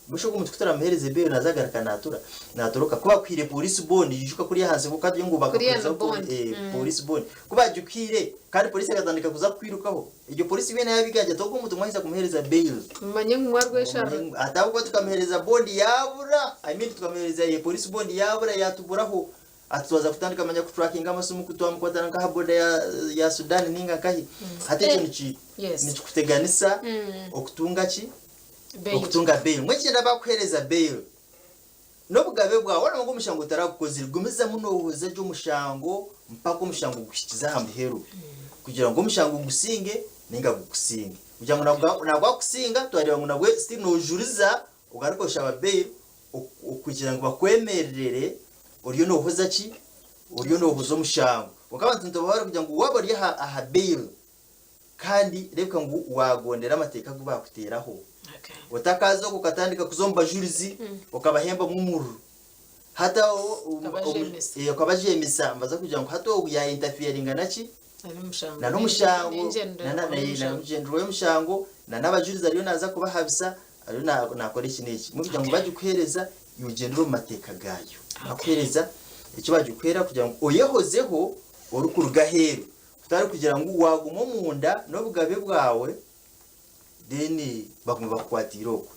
Mbwenu shi ogu omuntu ku turamuheereze bail naaza agaruka naatura naatoroka. Ku baakuhaire police bond ijuka kuriya ahansi ngu katugira ngu Kuriya ni bakakuheereza bond. police bond. Ku baagikuhaire kandi police ekatandika kuza kukwirukaho, egyo police yoona yaaba ekagira eti ogu omuntu mwaheza kumuheereza bail. Mumanye ngu mwarwesharura. Hati ahabw'okuba tukamuheereza bond yaabura, I mean tukamuheereza police bond yaabura yaatuburaho, Ati twaza kutandika manya ku trackinga amasimu ku twamukwatana nka aha boda ya, ya Sudan ninga nkahi. Hati ekyo niki Yes. nikikuteganisa okutunga ki? Bail. Okutunga bail. Mbwenu kyenda bakuhereza bail n'obugabe bwawe wareeba ngu omushango taragukozire gumizamu nohuza gye omushango mpaka omushango guhikize aha muheru kugira ngu omushango gusinge ninga gukusinge. Kugira ngu nagwa nagwakusinga twareeba ngu nabwe still nojuriza ogaruke oshaba bail Okugira ngu bakwemererere oriyo noohoza ki? Oriyo noohoza omushango. Kwonka abantu nitubaha kugira ngu waaba ori aha bail kandi reebeka ngu waagondera amateeka agu baakuteeraho. Otakaaza okwo okatandika kuza omu bajurizi okabahembamu omururu. Hati aho okabajeemesa nibaza kugira ngu hati ogu ya interferinga naki? Na n'omushango, na n'omugyendererwa y'omushango, na n'abajurizi ariyo naaza kubahabisa. Ariyo naakora eki n'eki. Mbwenu kugira ngu bagikuheereza, iwe ogyendere omu mateeka gaayo. Bakuheereza eki bagikuheera kugira ngu oyehozeho orikuruga aheeru. Kutari kugira ngu waaguma omunda n'obugabe bwawe, then baguma bakukwatiire okwo.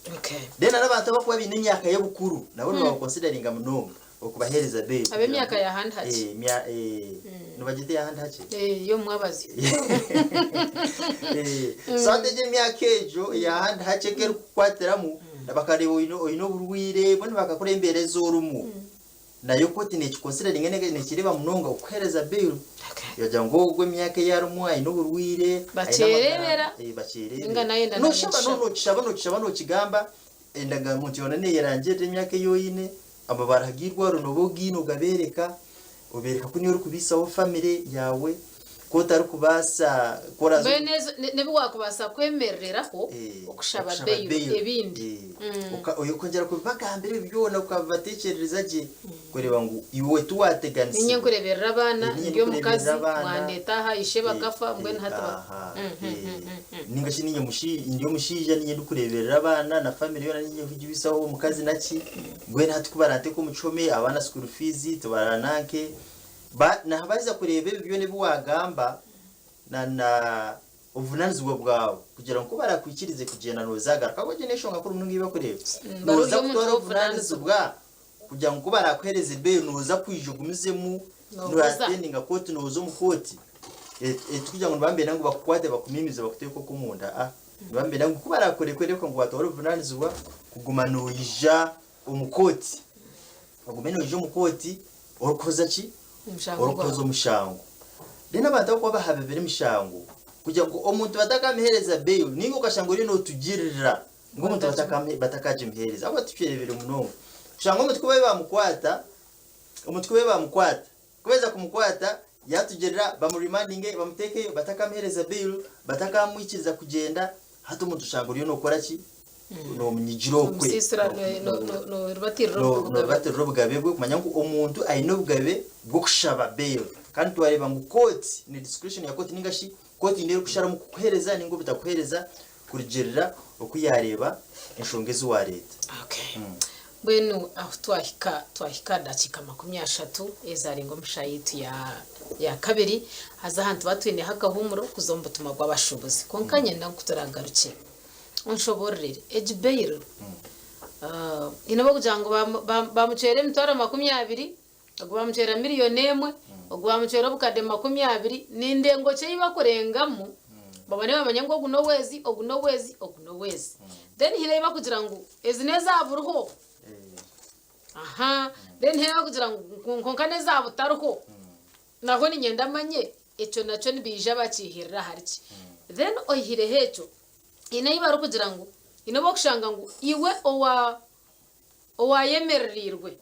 Then n'abantu abarikuba baine emyaka y'obukuru, nabo nibabakonsideringa munonga. Okubaheereza bail. Ab'emyaka ya handi hakye. Nibagyeta eya handi hakye? Ey'omumwabazyo. So hati egyo emyaka egyo eya handi hakye ku erikukukwatiramu, bakareeba oine oburwaire, mbwenu bakakureeba embeera ezi orimu, nayo kooti neekikonsideringa neekireeba munonga okukuheereza bail. Yaagira ngu ogwo emyaka ei arimu aine oburwaire, aine amagara, Bakyereebera. Bakyereebera. Ninga naayenda Nooshaba naayenda nookishaba nookishaba nookigamba, Endagamuntu yoona neeyerangirira emyaka ei oine, amabaruha g'eirwariro nooba ogaine ogabeereka, obeereka ku niiwe orikubaisaho famire yaawe, ku otarikubaasa ku oraaze Mbwenu ezo n'ebi waakubaasa kwemerereraho okushaba okushaba bail bail. ebindi. Okongyera kubibagambira ebyo byona okabibateekyerereza gye kureeba ngu iwe Niinye tiwaateganisibwa. nkureeberera abaana, Niinye ndi omukazi, ndikureeberera abaana. mwandeeta aha, ishe bakafa, mbwenu hati ba. Ninga shi niinye ndi omushaija niinye ndikureeberera abaana na famire yoona niinye ndikugibiisaho omukazi naki, mbwenu hati ku baranteeka omu kihome abaana school fees tibarananke, nahabaheza kureeba ebyo byona ebi waagamba na na obuvunaanizibwa bwawe kugira ngu ku barakwikirize kugyenda noozagaruka ahabw'okuba egyo n'enshonga nkuru munonga ei barikureeba. Bari Nooza ori omuntu kutwara w'obuvunaanizibwa. obuvunaanizibwa kugira ngu ku baraakuheereza bail nooza kwija ogumizemu Nooguza. noatendinga kooti nooza omu kooti. Tikugira ngu nibambenda ngu bakukwate bakumimize bakuteeke okwo omunda aa. Nibambenda ngu ku barakurekure ngu watwara obuvunaanizibwa kuguma noija omu kooti, ogume noija omu kooti orikuhoza ki? Omushango Orikuhoza gwawe. omushango. Then abantu abakuba bahabibire emishango kugira ngu omuntu batakamuheereza bail ninga okashanga oriyo notugirira ngu omuntu batakagimuheereza ahabw'okuba tikyerebire munonga. Kushanga omuntu ku babaire bamukwata, omuntu ku babaire bamukwata, ku baheza kumukwata yatugirira bamurimandinge bamuteekeyo batakamuheereza bail, batakamwikiriza kugyenda, hati omuntu oshanga oriyo nokora ki? Nomunyigira okwe. Nomusiisira, norubatirira obugabe bwe. Norubatirira obugabe bwe kumanya ngu omuntu aine obugabe bw'okushaba bail. Kandi twareeba ngu kooti ni discretion ya kooti ninga shi kooti niyo erikusharamu kukuheereza ninga obutakuheereza kurugiirira oku yaareeba enshonga ezi waareeta. Okay. Mbwenu ahu twahika, twahika aha dakiika 30 ezarenga omu shaaha yaitu ya ya kabiri, haza aha nituba twineho akahuumuro kuza omu butumwa bw'abashuubuzi. Kwonka nyenda ngu ku turaagarukye onshoboororere egi bail. Haine obu orikugira ngu baamucwera emitwaro 20, Ogu bamucwera miriyoni emwe, ogu bamucwera obukadde 20, ni ndengo ki ei bakurengamu babone bamanye ngu ogu n'owezi, ogu n'owezi, ogu n'owezi. Then haine ei bakugira ngu ezi n'eza buriho, aha, then haine ei bakugira ngu kwonka n'eza butariho. Naho niinyenda manye ekyo nakyo nibaija bakiihirira ahari ki. Then oihireho ekyo, haine ei barikugira ngu haine obu orikushanga ngu iwe owa Owaayemerereirwe.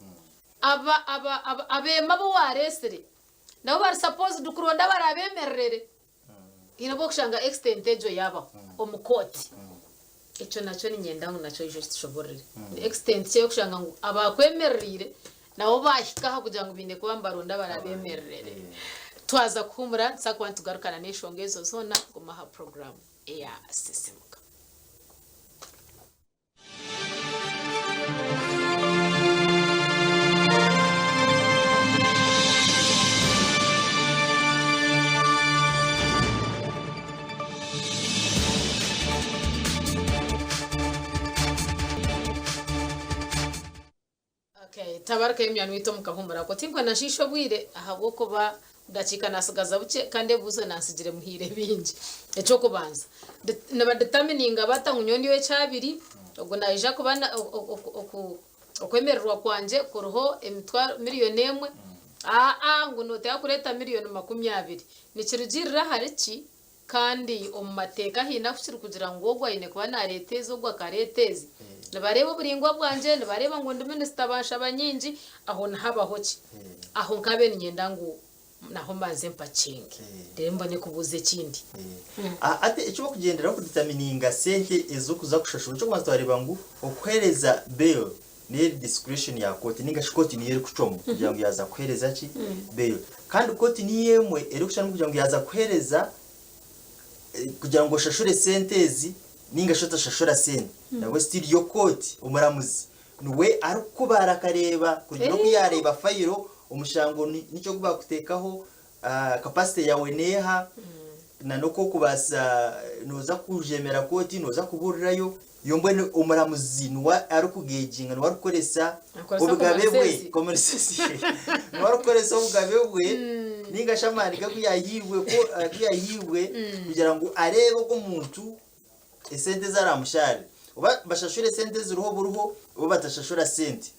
Aba, aba, aba, abeema abu waareetsire, nabo bari supposed kuronda abaraabeemererere. Haine obu orikushanga extent egyo yaabaho omu kooti. Ekyo nakyo niinyenda ngu nakyo oije okitushoboororere. Ni extent ki ei orikushanga ngu abaakwemerereire nabo baahika aha kugira ngu baine kuba nibaronda abaraabeemererere? Twaza kuhuumura, nituza kuba nitugarukana n'enshonga ezo zoona. Guma aha puroguraamu eya Sisimuka. Okay, tabaruka y'omunywani waitu omu kahuumuro ako. Tinkwenda nshiishe obwire ahabw'okuba dakiika naatsigaza bukye kandi ebibuuzo naatsigire muhaire bingi. Eky'okubanza, nibaditamininga bata ngu nyowe ndi ow'ekyabiri, ogu naija kuba okwemererwa kwangye kuriho emitwaro miriyoni emwe, aa ngu nooteekwa kureeta miriyoni 20. Nikirugiirira ahari ki? Kandi omu mateeka haine ahu kirikugira ngu ogu aine kuba naareeta ezi, ogu akareeta ezi. Nibareeba oburaingwa bwangye, nibareeba ngu ndi minisita banshaba nyingi, aho nihabaho ki? Aho nkabe niinyenda ngu naho mbanze mpakyenge reero mbone kubuuza ekindi. Hati eki barikugyenderaho kuditamininga sente ez'okuza kushashura, eky'okubanza twareeba ngu okuheereza bail n'eri discretion ya kooti ninga shi kooti niyo erikucwamu kugira ngu yaaza kuheereza ki bail. Kandi kooti niyo emwe erikucwamu kugira ngu yaaza kuheereza kugira ngu oshashure sente ezi ninga shi otashashura sente. Nabwo still yo kooti omuramuzi niwe arikukubara akareeba kurugiirira oku yaareeba fayiro omushango nikyo ogu baakuteekaho, capacity yaawe neeha. Na n'oku orikubaasa nooza kujemera kooti, nooza kubuurirayo, iwe mbwenu omuramuzi niwe arikugeginga, niwe arikukoresa Akoresa obugabe common bwe, sense. common sense ye, niwe arikukoresa obugabe bwe ninga shi amaani ge agu yaahairwe ku agu yaahairwe kugira ngu areebe ogu omuntu esente ezi araamushaare. Oba bashashure esente eziriho buriho oba batashashura sente.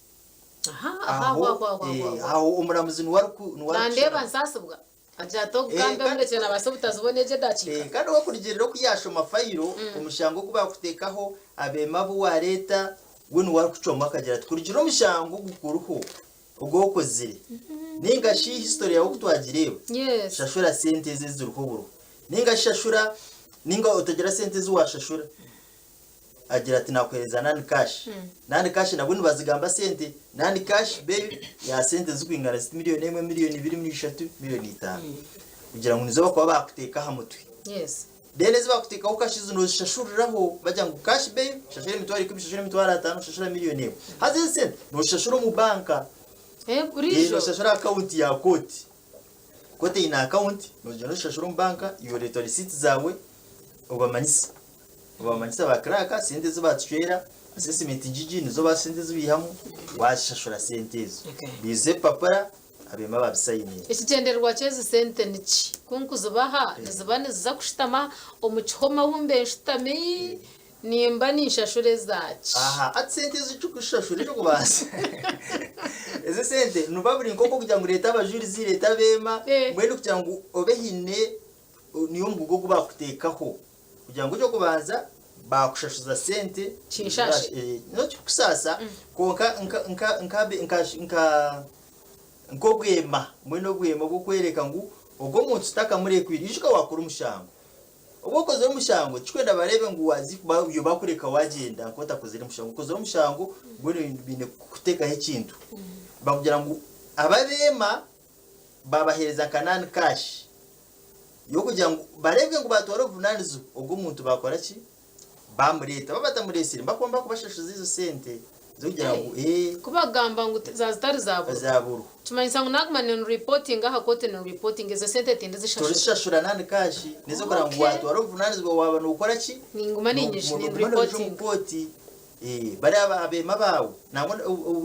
Aha, aha, Aho, aho, aho, aho, aho. aho omuramuzi niwe ariku niwe Nandeeba arikusharamu. nsaasibwa. Agira ati, Eh, Obugambe kandi omurekye nabaasa obutazibona egyo edakiika. Eh, kandi wakurugirira oku yashoma fayiro, omushango ogu bakutekaho, abeema abu wareeta, we niwe arikucwamu akagira ati kurugiirira omushango ogu guriho, ogu okozire, ninga shi history yawe oku twagireeba, Yes. shashura sente ezi eziriho buriho. Ninga shi shashura, ninga otagira sente ezi washashura. Agira ati nakuhereza nani cash. Nani cash nabwo nibazigamba sente, nani cash bail ya sente zirikwingana ziti million emwe, million ibiri, million ishatu, million itaano. Kugira ngu nizo bakuba bakuteeka aha mutwe. Yes. Then ezi bakuteekaho cash ezo nozishashuriraho bagira ngu cash bail shashura emitwaro ikumi, shashura emitwaro ataano, shashura million emwe. Haza ezi sente nozishashura omu banka. Eh, buriijo. Noshashura account ya kooti. Kooti eine account, nogyenda oshashura omu banka, iwe oreeta receipts zaawe obamanyise. Obamanyise ba clerk sente ezi batucwera, assessment ngigi nizo ba sente ezi baihamu, wazishashura sente ezo. Okay. Baize ebipapura, abeema babisayininga. Ekigyendererwa ky'ezi sente niki? Ku nkuzibaha, niziba niziza kushutama omu kihome ahu mbe nshutami, nimba ninshashura ezaaki? Aha, hati sente ezi ekyokushashura ekyokubanza ezi esente niba buri nk'oku okugira ngu reeta abajurizi, reeta abeema, Eh. mbwenu kugira ngu obe haine niyo omugugu ogu bakuteekaho kugira ngu ekyokubanza bakushashuza sente Kinshashe. Eh, no kikusaasa kwonka nka nka nka nka nka nk'obwema mbwenu obwema obw'okworeka ngu ogwo omuntu takamurekwire ijuka wakora omushango obu okozire omushango tikikwenda bareebe ngu wazi yo bakureka wagyenda nk'otakozire mushango okozire omushango mbwenu baine kukuteekaho ekintu bakugira ngu ababeema babaheereza nka nani cash y'okugira ngu bareebwe ngu baatwara obuvunaanizibwa ogwo omuntu baakora ki? Baamureeta. Baaba batamureetsire nibakuba nibakubashashuza ezo sente z'okugira ngu ee. Ku bagamba ngu zaaba zitari za buru, Za buru. kimanyisa ngu naaguma ninripotinga aha kooti ninripotinga ezo sente tindizishashura. Torizishashura nani cash n'ez'okugira ngu Okay. waatwara obuvunaanizibwa waaba nookora ki? Ninguma niinyija Nooguma noija omu ninripotinga. kooti. Bariya abeema baawe nangwa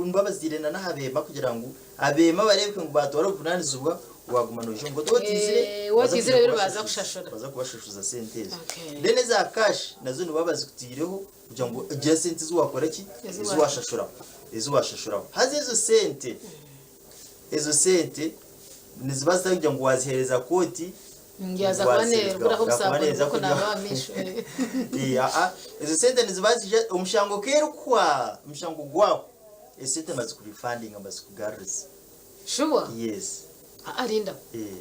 nibabaziire na n'aha beema kugira ngu abeema bareebeke ngu baatwara obuvunanizibwa waaguma noija omu kooti. Waaba otiizire Eh, waaba otiizire biri baaza kushashura. Baza kubashashuza sente ezo. Okay. Then eza cash nazo nibaba bazikutaireho kugira ngu ogira sente ezi waakora ki? Ezi Ezi waashashuraho. Ezi waashashuraho. Haza ezo sente, ezo sente niziba zitari kugira ngu waaziheereza kooti Yaza kuba neeruguraho obusaabuni bw'okunaaba aha maisho. Ezo sente niziba zija omushango ku erikuhwa omushango gwahwa ezo sente nibazikurifandinga nibazikugaruriza. Shuwa? Yes. Aa rindaho. Eh.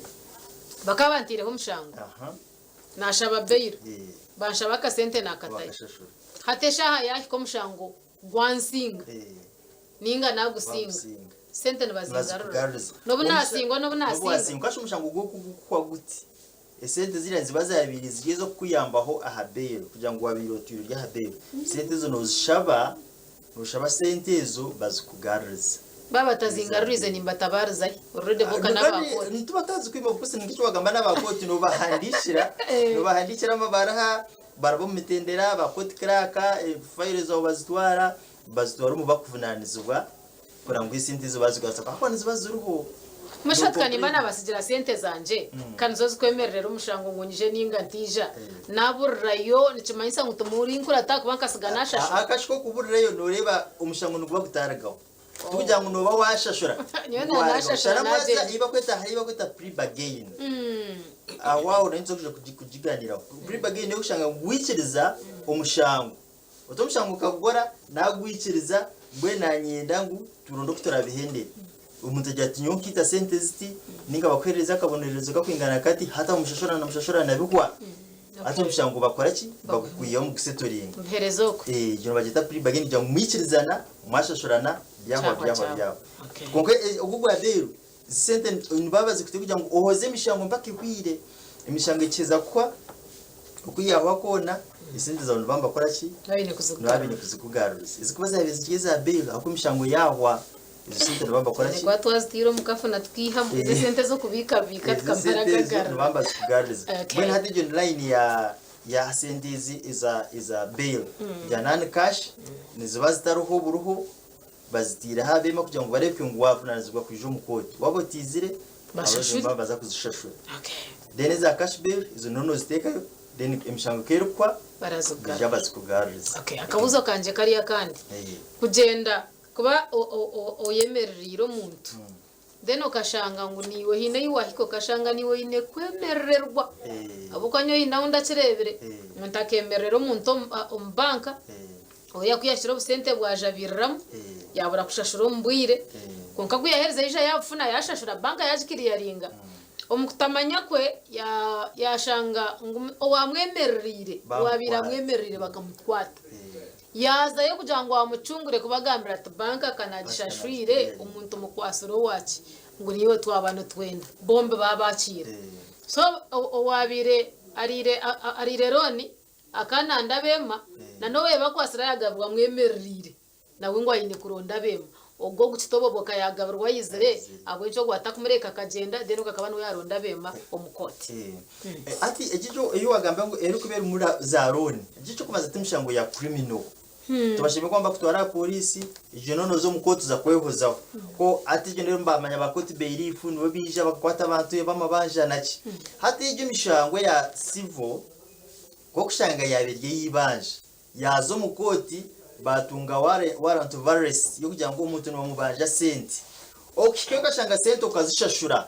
Bakaba bantaireho omushango. Aha. Naashaba bail. Eh. Banshaba akasente naakatayo. Wakashashura. Hati eshaaha yaahika omushango gwansinga. Eh. Ninga nagusinga. Wagusinga. Sente nibazingarura. Nibazikugaruriza. N'obu naasingwa n'obu N'obu naasinga. waasingwa. Kasha omushango gw'okugukuhwa guti. Esente ziriya niziba zaabaire ziri ez'okukuyambaho aha bail kugira ngu waabaire otwire ori aha bail. Sente ezo noozishaba, nooshaba sente ezo bazikugaruriza. Baaba batazingaruriize nimbatabaariza hi? Already bo ka n'aba kooti. Nituba twazikwiba kuko nikyo eki wagamba n'aba kooti noobahandiikira, Eh. noobahandiikira amabaraha baraba omu mitendera ba kooti kiraaka, fayiro zaawe bazitwara, bazitwara omu barikuvunaanizibwa kureba ngu esente ezo baazigwatsa ahakuba niziba ziriho. Mushatu ka nimba naabatsigira sente zangye, ka nizo zikwemererera omushango ngu nyije nainga ntaija. Naaburirayo nikimanyisa ngu timurinkurata ahakuba nkasiga naashashura. Akashi k'okuburirayo nooreeba omushango niguba gutarugaho. Tikugira ngu nooba waashashura. Nyowe naaba naashashura Sharamu haza naagyenda. ei bakweta hariho ei bakweta pre-bargain. Aho aho nayo nituza kwija kugigaaniiraho. Pre-bargain n'okushanga ngu waikiriza omushango. Oti omushango nkagukora, naagwikiriza, mbwenu naanyenda ngu turonde oku turaabihendere. Omuntu agira ati nyowe nkaita sente ziti, nainga bakuheereze akabonerezo kakwingana kati, hati aho mushashurana mushashurana bihwa. Hati omushango bakora ki? Bagukwihaho mugusetoringa. Muhereza okwe. Egyo nibagyeta pre-bargain kugira ngu mwikirizana, mwashashurana, byahwa Kyahwa, byahwa kyahwa. byahwa. Okay. Kwonka ogu ogwa bail, sente nibaba bazikutaire kugira ngu ohoze emishango mpaka ehweire. Emishango ekiheza kuhwa, Oku yaahwa kwona, esente zaawe nibaba nibakora ki? Nibaba baine Nibaba baine kuzikugarura. kuzikugaruriza. Ezikuba zaabaire zikiri eza bail ahakuba emishango yaahwa. Ezo sente nibaba nibakora ki? Kuba twazitaire omu kafuna tukiihamu ezo esente ez'okubiikabiika Ezo tukamara sente ezo gagarura. nibaba nibazikugaruriza. Okay. Mbwenu hati egyo ni line ya ya sente ezi eza eza bail ya non cash niziba zitariho buriho bazitaireho abeema kugira ngu bareebeke ngu wavunanizibwa kwija omu kooti. Waaba otiizire Bashashure. nibaba nibaza kuzishashura. Okay. Then eza cash bail ezo niho noziteekayo then emishango ekaba erikuhwa Barazikugarura. baija bazikugaruriza. Okay, akabuzo kangye kari akandi. Kugyenda kuba oyemerereire omuntu then okashanga ngu niiwe haine ei wahika okashanga niiwe oine kwemerererwa ahabw'okuba nyowe haine ahu ndakireebire omuntu akemerera omuntu omu banka oriya ku yaahikire obusente bwajabiriramu yaabura kushashura omu bwire kwonka ku yaaherize yaija yaabufuna yaashashura banka yaagikiriyaringa omu kutamanya kwe yaashanga ngu owaamwemerereire owaabaire amwemerereire bakamutwata. Yaazayo kugira ngu amucungure kubagambira ati, Banka ka naagishashwire, omuntu mukwatsire owaki? Ngu niiwe twaba nitwenda. Bombi baabakiira. So owaabaire ariire ariire looni akananda abeema, na n'owabaire bakwatsire yaagabirwa amwemerereire, nawe ngu aine kuronda abeema. Ogwo ogukitoboboka yaagabirwa aizire, ahabw'enki ogwo atakumureka akagyenda, then ogwo akaba niwe yaaronda abeema omu kooti. Hati egi ei wagamba ngu erikuba erimu za looni, egi ekyokubanza ti mishango ya criminal. Tibashemereire kuba nibakutwara aha pooriisi, egyo noona oza omu kooti oza kwehozaho. Ko hati egyo ndeeba bamanya ba court bailiff nibo baija bakakwata abantu ab'amabanja naki. Hati egyo emishango eya civil, nk'okushanga yaaba eri ey'eibanja, Yaaza omu kooti baatunga warrant of arrest y'okugira ngu omuntu nibamubanja sente. Okuhikayo okashanga sente okazishashura.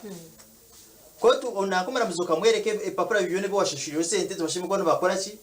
Kooti nanka omuramuzi okamworeka ebipapura byona ebi washashurireho sente tibashemereire kuba nibakora ki?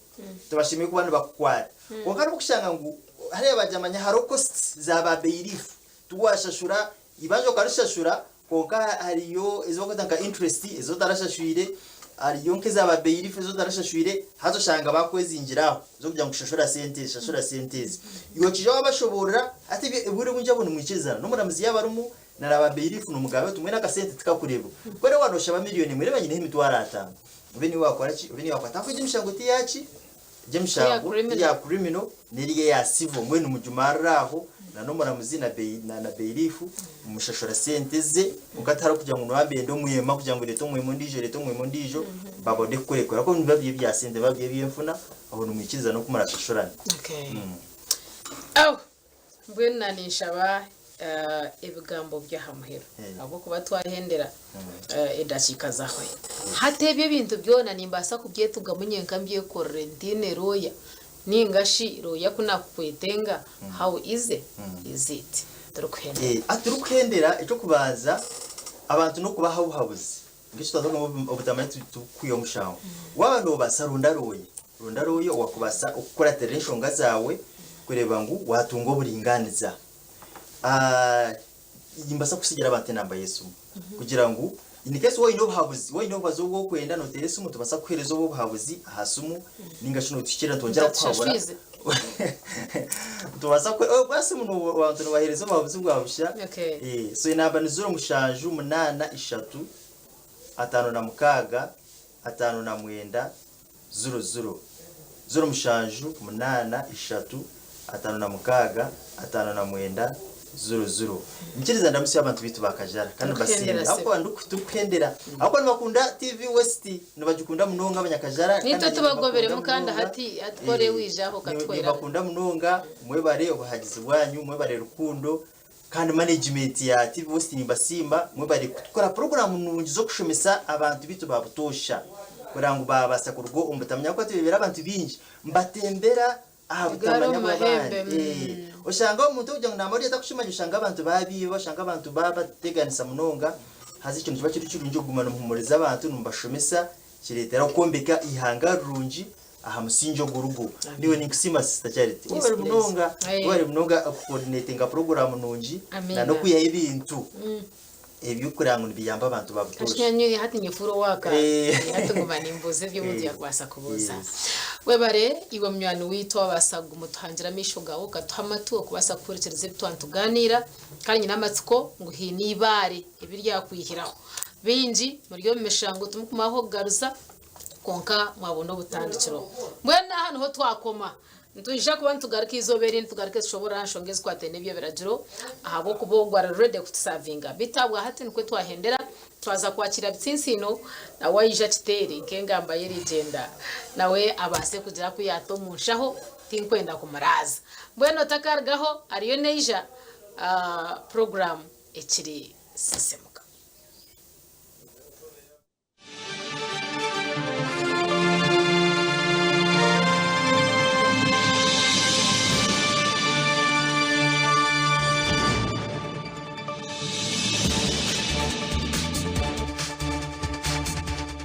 Tibashemereire kuba nibakukwata. Kwonka nobu okushanga ngu hariya baagira manya hariho costs za ba bailiff, tiwashashura eibanja okarishashura Kwonka hariyo ezi barikweta nka interest ezi otarashashwire, hariyo nk'eza ba bailiff ezi otarashashwire, haza oshanga bakwezingira aho ez'okugira ngu shashura sente ezi, shashura sente ezi. Iwe okija wabashoboorora, hati ebyo obwire obwingi abo nimwikirizana, n'omuramuzi yaaba arimu nari aba bailiff nomugambira oti mbwenu akasente tikakureebwa. Kore waaba noshaba miriyoni emwe reeba nyineho emitwaro ataano, obe niiwe wakora ki, obe niiwe wakwata. Ahabw'okuba egyo emishango tiyaki? Egyo emishango ti ya criminal n'eri eya civil mbwenu mugimarire aho na n'omuramuzi na na bailiff mumushashura sente ze kwonka tihariho kugira ngu niwabenda omwema kugira ngu reeta omwema ondiijo reeta omwema ondiijo babone kukurekura ahabw'okuba nibiba biri ebya sente nibiba biri eby'enfuna aho nimwikiriza n'oku murashashurane. Okay. Aho Mbwenu na ninshaba ebigambo by'aha muheru ahabw'okuba twahendera edakiika zahwayo. Hati ebyo ebintu byona nimbaasa kubyetugamu nyenka mbyekorere ntaine lawyer ninga shi lawyer ku nakukwetenga how easy is it? Turikuhendera. Hati turikuhendera eky'okubanza abantu n'okubaha obuhabuzi Nk'eki twaza kugamba obutamanya tikukwiha omushango. Waaba noobaasa ronda rooya. Ronda rooya owaakubaasa kukuratirira enshonga zaawe kureeba ngu waatunga oburingaaniza. Nimbaasa kutsigira abantu enamba y'esimu kugira ngu in case waaba oine obuhabuzi, waaba oine obuhabuzi obu orikwenda nooteera esimu nitubaasa kukuheereza obwo obuhabuzi aha simu nainga shi nootuhikiirira nitwongyera kukuhabura. Nitubaasa aha simu abantu nibaheereza obuhabuzi bwa busha. So enamba ni ziro mushanju munaana ishatu 56 59 00. 07 8 3 56 59 00. Nyikiriza ndamutsye abantu baitu ba Kajara kandi mbasiime ahabw'okuba turikuhendera ahabw'okuba nibakunda TV West nibagikunda munonga abanyakajara kandi Naitwe nanye tubagoberemu nimbakunda kandi munonga. hati hati ku oreba waija aho okatuhwera. Nimbakunda munonga mwebare obuhagizi bwanyu mwebare rukundo Kandi management ya TV West nimbasiima mwebare kutukora puroguramu nungi z'okushomesa abantu baitu ba butoosha kureba ngu babaasa kuruga omu butamanya ahabw'okuba tureebire abantu baingi nibatembera aha Egaari butamanya omu bw'abandi. mahembe. Oshanga omuntu orikugira ngu naamara ori atakushemanya oshanga abantu baabiiba, oshanga abantu baabateganisa munonga haza ekyo nikiba kiri kirungi okuguma nimuhumuriza abantu nimubashomesa kireetera okwombeka eihanga rirungi aha musingi ogurigo. Niiwe ninkusiima Sister Charity. Yes, Webare please. munonga, Aye. webare munonga okucoordinatinga program nungi Amina. na n'okwihayo ebintu ebyokureba ngu nibiyamba abantu ba butoosha. Kasha hati nyefuura owaka Eh. hati nguma nimbuuza ebi omuntu Eh. yakubaasa kubuuza. Yes. Webare iwe munywani waitu wabaasa kuguma otuhangire amaisho gaawe okatuha amatu okubaasa kuhurikiriza ebi twanitugaaniira kandi nyine amatsiko ngu haine eibaare ebi ryakwihiraho. Baingi muri omu mishango timukumanya ahu okugaruza. Kwonka mwabona obutandikiro. Mbwenu aha niho twakoma. Nitwija kuba nitugaruka eizooba erindi tugaruke tushoboorore aha nshonga ezikwataine n'eby'ebiragiro ahabw'okuba ogwo ari ready kutusavinga. Beitu ahabwa hati nikwo twahendera twaza kwakira Bitsintsiino nawe aije akiteere nk'engamba ye erigyenda nawe abaase kugira aku yaata omu nshaho tinkwenda kumuraaza. Mbwenu otakarugaho ariyo naija puroguraamu ekiri Sisimuka.